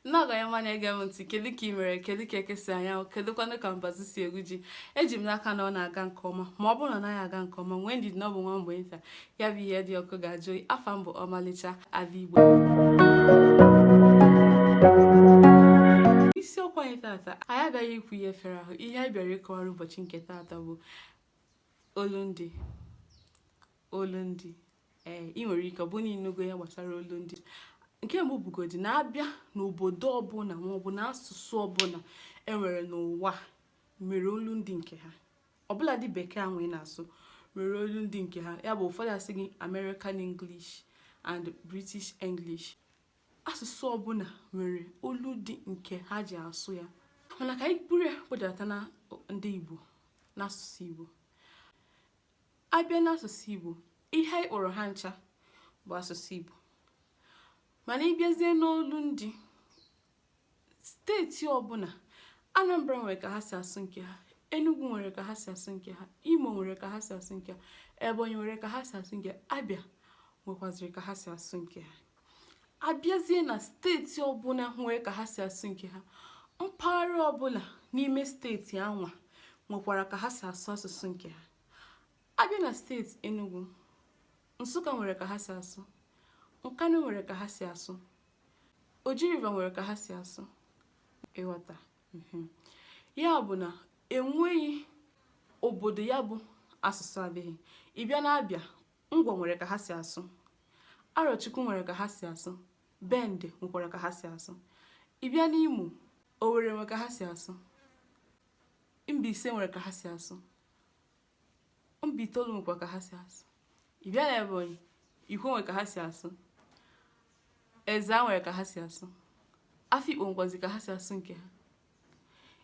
Nnọọ onye ọma na-ege m ntị. Kedu ka ị mere? Kedu ka eke si anya? Kedu kwanụ ka mbazụ si egwu ji? Eji m n'aka na ọ na-aga nke ọma. Ma ọ bụrụ na ọ naghị aga nke ọma, nwee ndidi na ọ bụ nwa mgbe nta, ya bụ ihe dị ọkụ ga-ajụ oyi. Afa m bụ Ọmalịcha Ada Igbo. Isiokwu anyị tata, anyị abịaghị ikwu ihe fere ahụ. Ihe anyị bịara ịkọwara ụbọchị nke tata bụ olundi. Olundi, ee, ị nwere ike ọ bụ na ịnụgo ya gbasara olundi. Nke mbụ bụgodi na abịa n'obodo ọbụla maọbụ na asụsụ ọbụla enwere n'ụwa nwere olundi nke ha. Ọbụladị bekee ahụ ị na-asụ nwere olundi nke ha. Ya bụ, ụfọdụ asị gị American English and British English. Asụsụ ọbụla nwere olu dị nke ha ji asụ ya. Mana ka anyị buru ya kpụdata na ndị Igbo, n'asụsụ Igbo. Abịa n'asụsụ Igbo, ihe anyị kpọrọ ha ncha bụ asụsụ Igbo. Mana ịbịazie n'olu ndị steeti ọbụla, Anambra nwere ka ha si asụ nke ha, Enugu nwere ka ha si asụ nke ha, Imo nwere ka ha si asụ nke ha, Ebonyi nwere ka ha si asụ nke ha, Abia nwekwaziri ka ha si asụ nke ha. Abịazie na steeti ọbụla nwere ka ha si asụ nke ha, mpaghara ọbụla n'ime steeti anwa nwekwara ka ha si asụ asụsụ nke ha. Abịa na steeti Enugu, Nsụka nwere ka ha si asụ, Nkanu nwere ka ha si asụ, Oji River nwere ka ha si asụ. Ịghọta? Ya bụ na enweghị obodo ya bụ asụsụ adịghị. Ị bịa na Abịa, Ngwa nwere ka ha si asụ, Arọchukwu nwere ka ha si asụ, Bende nwekwara ka ha si asụ. Ị bịa n'Imo, Owerri nwere ka ha si asụ, Mbaise nwere ka ha si asụ, Mbaitolu nwekwa ka ha si asụ. Ị bịa na Ebonyi, Ikwo nwere ka ha si asụ, Ezza nwere ka ha si asụ, Afikpo nwekwazi ka ha si asụ nke ha.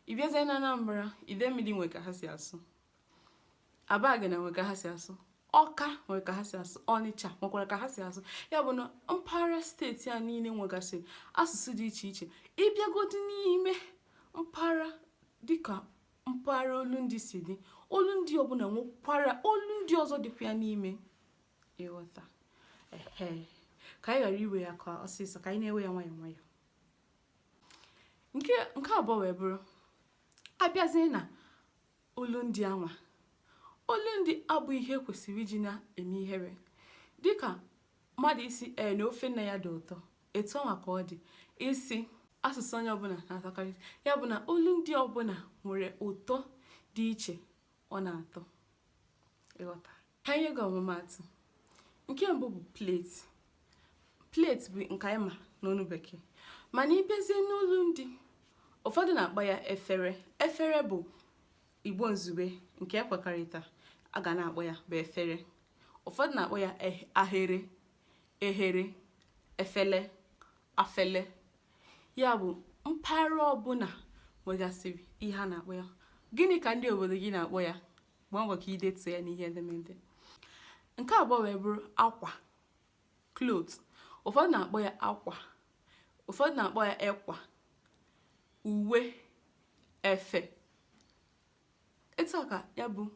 Ị bịazie na Anambra, Idemmili nwere ka ha si asụ, Abagana nwere ka ha si asụ, Ọka nwere ka ha si asụ, Ọnịcha nwekwara ka ha si asụ. Ya bụ na mpaghara steeti a niile nwegasịrị asụsụ dị iche iche. Ịbịagodi n'ime mpaghara, dịka mpaghara olundi si dị, olundi ọbụla nwekwara olundi ọzọ dịkwa ya n'ime. Ịghọta? Ehe, ka anyị ghara iwe ya ka ọsịsọ, ka anyị na-ewe ya nwayọọ nwayọọ. Nke abụọ wee bụrụ, abịazie na olundi anwa, olundi abụ ihe kwesịrị iji na-eme ihere. Dịka mmadụ isi ee na ofe nne ya dị ụtọ, etu ọnwa ka ọ dị isi asụsụ onye ọbụla na-atọkarị. Ya bụ na olundi ọbụla nwere ụtọ dị iche ọ na-atọ. Ịghọta? Ka anyị nye gị ọmụmaatụ. Nke mbụ bụ plate. Plate bụ nke anyị ma n'ọnụ bekee, mana ịbịazie n'olu ndị, ụfọdụ na-akpọ ya efere. Efere bụ Igbo nzugbe nke ekwekọrịta a ga na-akpọ ya bụ efere. Ụfọdụ na-akpọ ya ahere, ehere, efele, afele. Ya bụ mpaghara ọbụla nwegasịrị ihe a na-akpọ ya. Gịnị ka ndị obodo gị na-akpọ ya? Gbaa mbọ ka ị detuo ya n'ihe edemede. Nke abụọ wee bụrụ akwa, cloth. Ụfọdụ na-akpọ ya akwa, ụfọdụ na-akpọ ya ekwa, uwe, efe. Etu a ka ya bụ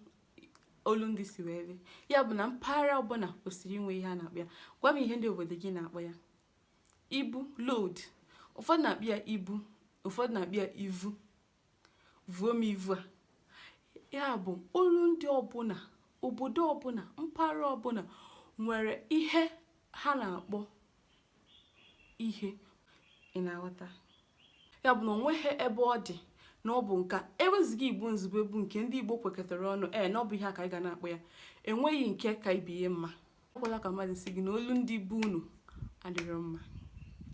olundi si wee dị. Ya bụ na mpaghara ọbụla kwesịrị inwe ihe a na-akpọ ya. Gwa m ihe ndị obodo gị na-akpọ ya. Ibu, load. Ụfọdụ na-akpọ ya ibu, ụfọdụ na-akpọ ya ivu, vuo m ivu a. Ya bụ olundi ọbụla, obodo ọbụla, mpaghara ọbụla nwere ihe ha na-akpọ ihe. Ị na-aghọta? Ya bụ na onweghị ebe ọ dị na ọ bụ nka eweziga Igbo nzugbe bụ nke ndị Igbo kwekọtara ọnụ, ee, na ọ bụ ihe a ka anyị ga na-akpọ ya. Enweghị nke ka ibe ya mma. Ekwela ka mmadụ si gị na olu ndị be unu adịrọ mma.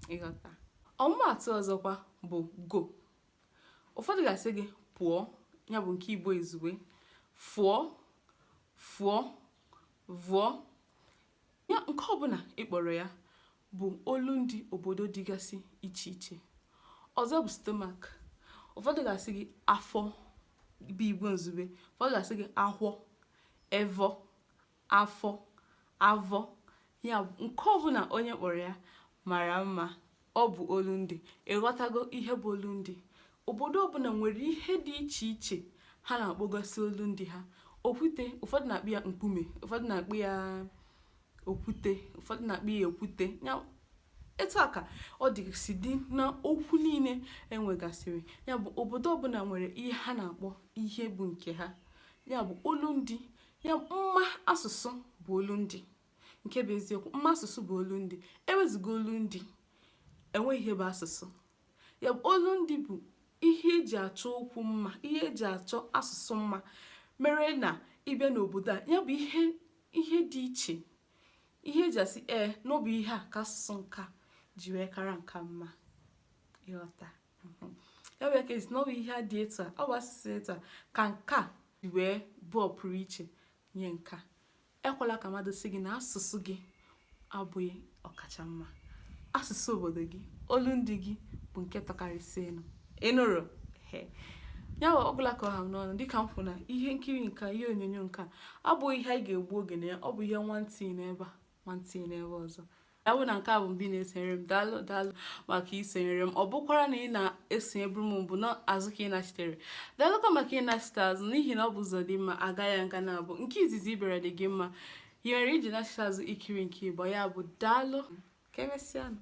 Ịghọta? Ọmụmaatụ ọzọkwa bụ go. Ụfọdụ ga-asị gị pụọ, ya bụ nke Igbo izugbe, fụọ, fụọ, vụọ. Ya nke ọbụla ị kpọrọ ya bụ olundi obodo dịgasị iche iche. Ọzọ bụ stomach. Ụfọdụ ga-asị gị afọ bụ Igbo nzugbe, ụfọdụ ga-asị gị ahwọ, evọ, afọ, avọ. Ya nke ọbụla onye kpọrọ ya mara mma, ọ bụ olundi. Ịghọtago ihe bụ olundi? Obodo ọbụla nwere ihe dị iche iche ha na-akpọgasị olundi ha. Okwute, ụfọdụ na-akpọ ya mkpume, ụfọdụ na-akpọ ya okwute, ụfọdụ na-akpọ ya ekwute. Ya Etu a ka ọ dị si dị na okwu niile enwegasịrị. Ya bụ, obodo ọbụla nwere ihe ha na-akpọ ihe bụ nke ha, ya bụ olundi. Ya mma asụsụ bụ olundi. Nke bụ eziokwu, mma asụsụ bụ olundi. Ewezuga olundi, enweghị ihe bụ asụsụ. Ya bụ, olundi bụ ihe eji achọ okwu mma, ihe eji achọ asụsụ mma, mere na ịbịa n'obodo a, ya bụ ihe dị iche, ihe eji asị ee na ọ bụ ihe a ka asụsụ nka ji wee kara nka mma ịghọta. Ya bụ ka esi na ọ bụ ihe a dị etu a, ọ bụ asụsụ etu a ka nke a ji wee bụ ọpụrụ iche nye nka. Ekwela ka mmadụ sị gị na asụsụ gị abụghị ọkacha mma. Asụsụ obodo gị, olundi gị, bụ nke tọkarịsịnụ. Ị nụrụ ya? Ọ gwụla ka ọ ha m n'ọnụ. Dịka m kwuru na ihe nkiri nka, ihe onyonyo nka abụghị ihe anyị ga-egbu oge na ya. Ọ bụ ihe nwantị n'ebe a, nwantị n'ebe ọzọ. Ya bụ na nke a bụ mbụ ị na-esonyere m, daalụ, daalụ maka isonyere m. Ọ bụkwara na ị na-esonyeburu m mbụ n'azụ ka ị nachitere, daalụkwa maka ịnachite azụ, n'ihi na ọ bụ ụzọ dị mma agaghị nga na-abụ nke izizi ị bịara dị gị mma. Ị nwere iji nachite azụ ikiri nke ịbụ. Ya bụ, daalụ, ka emesịanụ.